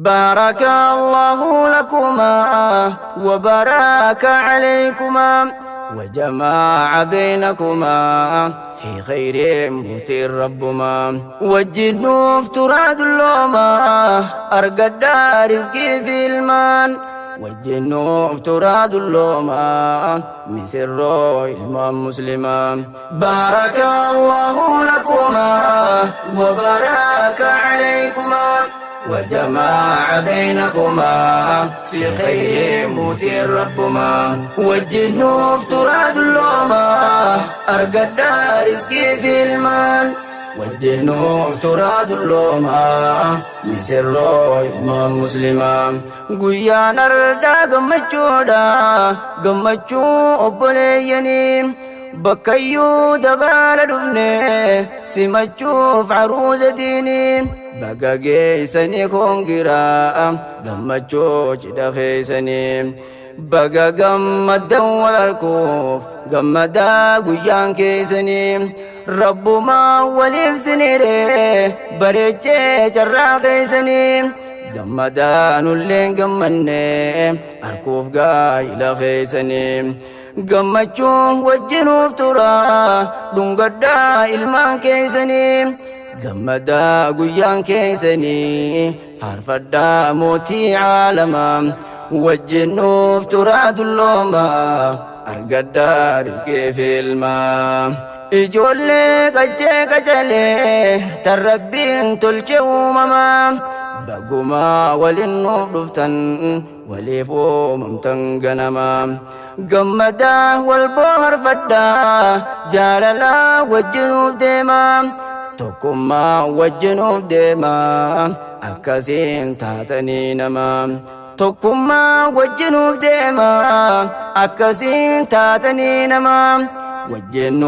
بارك الله لكما وبارك عليكما وجمع بينكما في خير موتي ربما وجنوف تراد اللوما أرقد رزقي في المان وجنوف تراد اللوما مسر إمام مسلما بارك الله لكما وبارك عليكما وجمع بينكما في خير موت ربما وجنوف تراد اللوما أرقد رزقي في المال وجنوف تراد اللوما مسر إمام مسلما guyyaan ardaa gammachuudha gammachuu obboleeyyanii bakkayyuu dabaala dhufne simachuuf caruuza diinii baga geeysanii koongiraa gammachuu cidha keeysanii baga gammaddan wal arkuuf gammadaa guyyaan keeysanii rabbumaa waliif siniree bareechee carraa keeysanii gammadaanulleen gammanne arkuuf gaa'ila keeysanii gammachuun wajjinuuf tura dhungadhaa ilmaan keeysanii gammadaa guyyaan keeysanii faarfadhaa mootii caalamaa wajjinuuf turaa dulloomaa argadhaa rizqii fi ilmaa ijoollee qaccee qacalee tan rabbiin tolche uumamaa bagumaa waliin nuuf dhuftan waliif uumamtan ganamaa gammadaa wal booharfadhaa jaalalaa wajjinuuf deemaa tokkummaa wajjinuuf deemaa akkasiin taatanii namaa tokkummaa wajjinuuf deemaa akkasiin taatanii namaa wajjin.